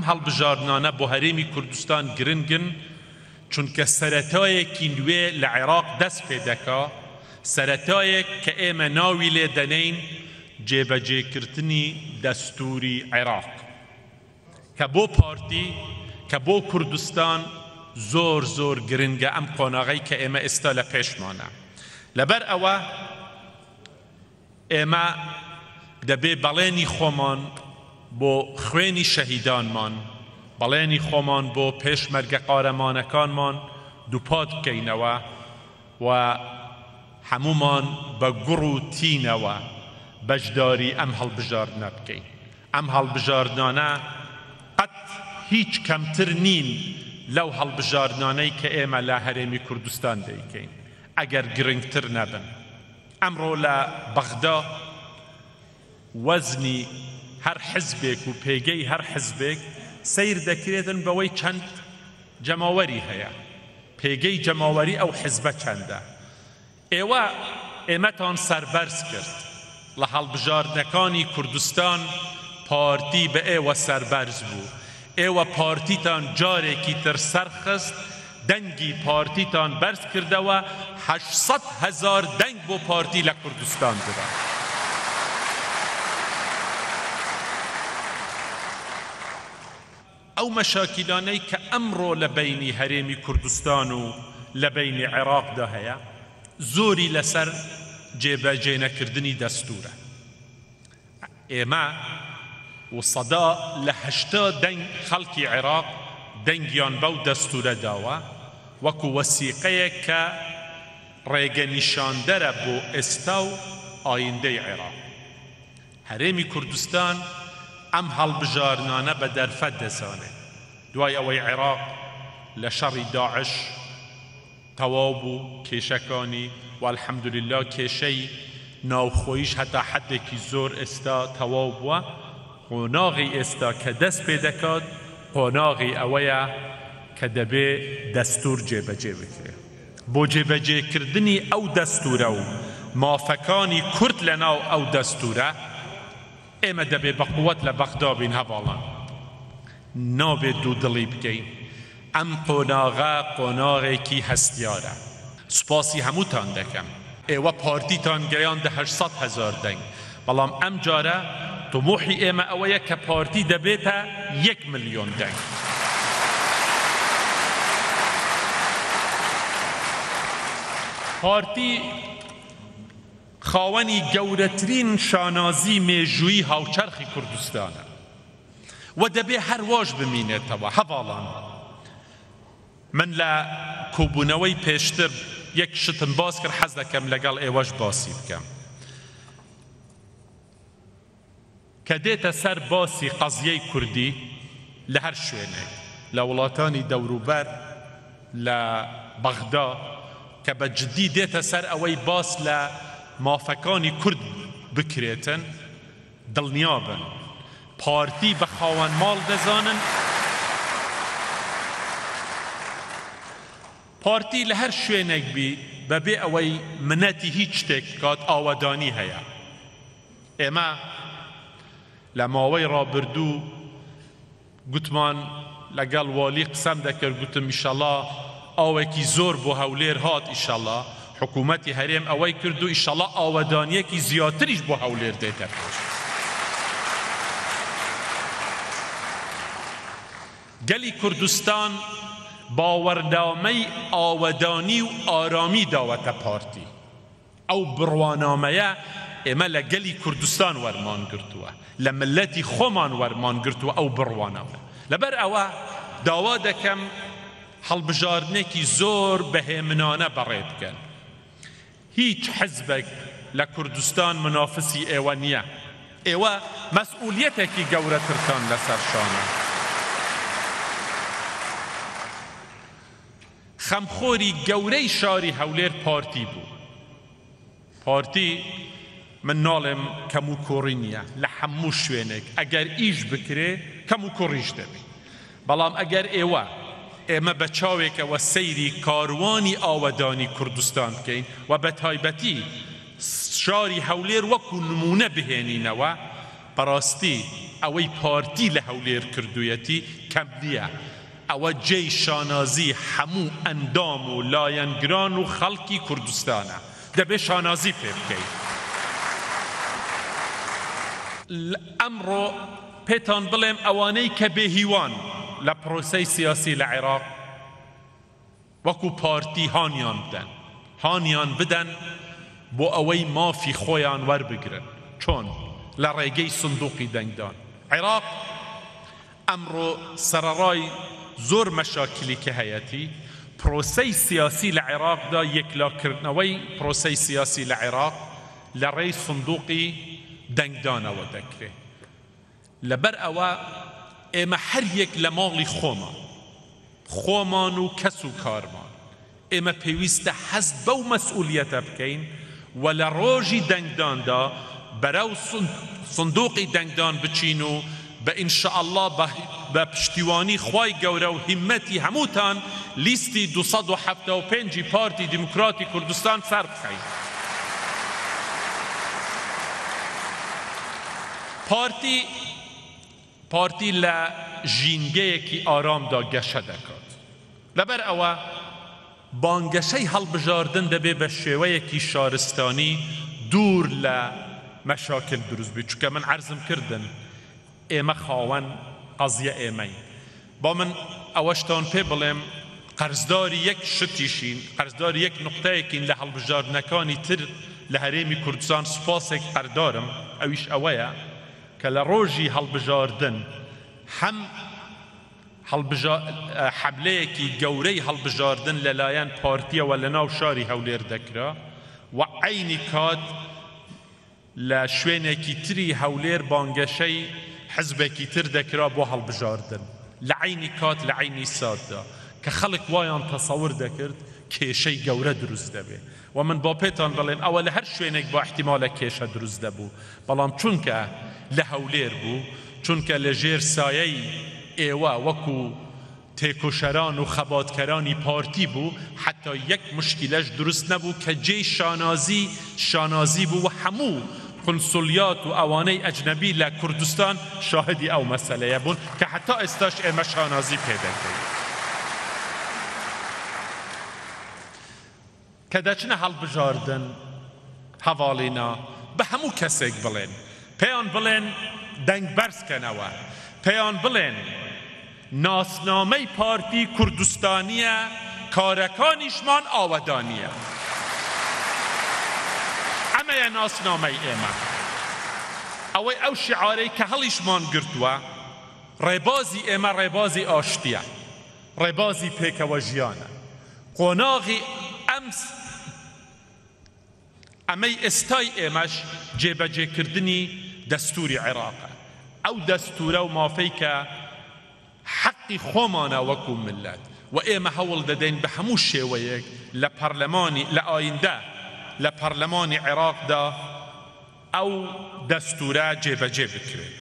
ئەم هەڵبژاردنانە بۆ هەرێمی کوردستان گرنگن، چونکە سەرەتایەکی نوێ لە عێراق دەست پێ دەکا، سەرەتایەک کە ئێمە ناوی لێ دەنێین جێبەجێکردنی دەستووری عێراق، کە بۆ پارتی، کە بۆ کوردستان زۆر زۆر گرنگە ئەم قۆناغەی کە ئێمە ئێستا لە پێشمانە. لەبەر ئەوە ئێمە دەبێ بەڵێنی خۆمان بۆ خوێنی شەهیدانمان، بەڵێنی خۆمان بۆ پێشمەرگە قارەمانەکانمان دووپات بکەینەوە و هەموومان بە گوڕ و تینەوە بەشداری ئەم هەڵبژاردنە بکەین. ئەم هەڵبژاردنانە قەت هیچ کەمتر نین لەو هەڵبژاردنانەی کە ئێمە لە هەرێمی کوردستان دەیکەین، ئەگەر گرنگتر نەبن. ئەمڕۆ لە بەغدا وەزنی هەر حزبێک و پێگەی هەر حزبێک سەیر دەکرێتن بەوەی چەند جەماوەری هەیە، پێگەی جەماوەری ئەو حزبە چەندە. ئێوە ئێمەتان سەربەرز کرد، لە هەڵبژاردنەکانی کوردستان پارتی بە ئێوە سەربەرز بوو، ئێوە پارتیتان جارێکی تر سەرخست، دەنگی پارتیتان بەرز کردەوە، 800 هەزار دەنگ بۆ پارتی لە کوردستان درا. ئەو مەشاکیلانەی کە ئەمڕۆ لە بەینی هەرێمی کوردستان و لە بەینی عێراقدا هەیە، زۆری لەسەر جێبەجێنەکردنی دەستوورە. ئێمە و 80% دەنگ خەڵکی عێراق دەنگیان بەو دەستوورە داوە وەکو وەسیقەیەک کە ڕێگە نیشاندەرە بۆ ئێستا و ئایندەی عێراق. هەرێمی کوردستان ئەم هەڵبژاردنانە بە دەرفەت دەزانێت دوای ئەوەی عێراق لە شەڕی داعش تەواو بوو کێشەکانی و الحمدللە کێشەی ناوخۆییش هەتا حەدێکی زۆر ئێستا تەواو بووە، قۆناغی ئێستا کە دەست پێ دەکات قۆناغی ئەوەیە کە دەبێ دەستوور جێبەجێ بکرێ. بۆ جێبەجێکردنی ئەو دەستوورە و مافەکانی کورد لەناو ئەو دەستوورە ئێمە دەبێ بە قوەت لە بەغدا بین هەڤاڵان. نابێ دوودڵی بکەین. ئەم قۆناغە قۆناغێکی هەستیارە. سوپاسی هەمووتان دەکەم. ئێوە پارتیتان گەیاندە 800 هەزار دەنگ، بەڵام ئەمجارە تموحی ئێمە ئەوەیە کە پارتی دەبێتە یەک ملیۆن دەنگ. پارتی خاوەنی گەورەترین شانازی مێژوویی هاوچەرخی کوردستانە و دەبێ هەر واش بمینێتەوە. هەڤاڵان من لە کۆبوونەوەی پێشتر یەک شتم باس کرد، حەز دەکەم لەگەڵ ئێوەش باسی بکەم. کە دێتە سەر باسی قەزیەی کوردی لە هەر شوێنێک، لە وڵاتانی دەوروبەر، لە بەغدا، کە بە جدی دێتە سەر ئەوەی باس لە مافەکانی کورد بکرێتن، دڵنیابن پارتی بە خاوەن ماڵ دەزانن. پارتی لە هەر شوێنێک بی بەبێ ئەوەی منەتی هیچ شتێک بکات ئاوەدانی هەیە. ئێمە لە ماوەی ڕابردوو گوتمان لەگەڵ والی قسەم دەکرد گوتم ئیشەڵا ئاوێکی زۆر بۆ هەولێر هات ئیشەڵا حکوومەتی هەرێم ئەوەی کرد و ئیشەڵا ئاوەدانیەکی زیاتریش بۆ هەولێر دێتە پێش. گەلی کوردستان باوەڕنامەی ئاوەدانی و ئارامی داوەتە پارتی. ئەو بڕوانامەیە ئێمە لە گەلی کوردستان وەرمان گرتووە، لە میللەتی خۆمان وەرمان گرتووە ئەو بڕوانامە. لەبەر ئەوە داوا دەکەم هەڵبژاردنێکی زۆر بەهێمنانە بەڕێ بکەن. هیچ حزبێک لە کوردستان منافسی ئێوە نییە. ئێوە مەسئولیەتێکی گەورەترتان لەسەر شانە. خەمخۆری گەورەی شاری هەولێر پارتی بوو. پارتی من ناڵێم کەموکوڕی نییە، لە هەموو شوێنێک ئەگەر ئیش بکرێ کەموکوڕیش دەبی، بەڵام ئەگەر ئێوە ئێمە بە چاوێکەوە سەیری کاروانی ئاوەدانی کوردستان بکەین و بە تایبەتی شاری هەولێر وەکو نموونە بهێنینەوە، بەڕاستی. ئەوەی پارتی لە هەولێر کردوویەتی کەم نییە، ئەوە جێی شانازی هەموو ئەندام و لایەنگران و خەڵکی کوردستانە، دەبێ شانازی پێ بکەین. ئەمڕۆ پێتان بڵێم ئەوانەی کە بێهیوان لە پرۆسەی سیاسی لە عێراق، وەکو پارتی هانیان بدەن هانیان بدەن بۆ ئەوەی مافی خۆیان وەربگرن چۆن؟ لە ڕێگەی سندوقی دەنگدان. عێراق ئەمڕۆ سەرەڕای زۆر مەشاکلی کە هەیەتی، پرۆسەی سیاسی لە عێراقدا یەکلاکردنەوەی پرۆسەی سیاسی لە عێراق لە ڕێی سندوقی دەنگدانەوە دەکرێ. لەبەر ئەوە ئێمە هەر یەک لە ماڵی خۆمان، خۆمان و کەس و کارمان، ئێمە پێویستە هەست بەو مەسئولیەتە بکەین و لە ڕۆژی دەنگداندا بەرەو سندوقی دەنگدان بچین و بە ان شاء اللە بە پشتیوانی خوای گەورە و هیمەتی هەمووتان لیستی 275 ی پارتی دیموکراتی کوردستان سەربخەین. پارتی پارتی لە ژینگەیەکی ئارامدا گەشە دەکات. لەبەر ئەوە بانگەشەی هەڵبژاردن دەبێ بە شێوەیەکی شارستانی دوور لە مەشاکل دروست بێت، چونکە من عەرزم کردن ئێمە خاوەن قەزیە ئێمەین. با من ئەوەشتان پێ بڵێم قەرزداری یەک شتیشین، قەرزداری یەک نوقتەیەکین لە هەڵبژاردنەکانی تر لە هەرێمی کوردستان سوپاسێک قەردارم ئەویش ئەوەیە کە لە ڕۆژی هەڵبژاردن هەم حەملەیەکی گەورەی هەڵبژاردن لەلایەن پارتیەوە لەناو شاری هەولێر دەکرا و عەینی کات لە شوێنێکی تری هەولێر بانگەشەی حزبێکی تر دەکرا بۆ هەڵبژاردن لە عەینی کات لە عەینی ساتدا کە خەڵک وایان تەسەور دەکرد کێشەی گەورە دروست دەبێ و من با پێتان بڵێم ئەوە لە هەر شوێنێک با ئیحتیمالە کێشە دروست دەبوو بەڵام چونکە لە هەولێر بوو چونکە لە ژێر سایەی ئێوە وەکو تێکۆشەران و خەباتکەرانی پارتی بوو، حەتا یەک موشکیلەش دروست نەبوو کە جێی شانازی شانازی بوو و هەموو قونسولیات و ئەوانەی ئەجنەبی لە کوردستان شاهدی ئەو مەسەلەیە بوون کە حەتا ئێستاش ئێمە شانازی پێ دەکەین. کە دەچنە هەڵبژاردن هەڤاڵینا بە هەموو کەسێک بڵێن، پێیان بڵێن دەنگ بەرز کەنەوە، پێیان بڵێن ناسنامەی پارتی کوردستانییە، کارەکانیشمان ئاوەدانییە. ئەمەیە ناسنامەی ئێمە. ئەوەی ئەو شیعارەی کە هەڵیشمان گرتووە، ڕێبازی ئێمە ڕێبازی ئاشتییە. ڕێبازی پێکەوە ژیانە. قۆناغی ئەم ئەمەی ئێستای ئێمەش جێبەجێکردنی دەستووری عێراقە. ئەو دەستوورە و مافەی کە حەقی خۆمانە وەکو میللەت و ئێمە هەوڵ دەدەین بە هەموو شێوەیەک لە پەرلەمانی لە ئایندە لە پەرلەمانی عێراقدا ئەو دەستوورە جێبەجێ بکرێت.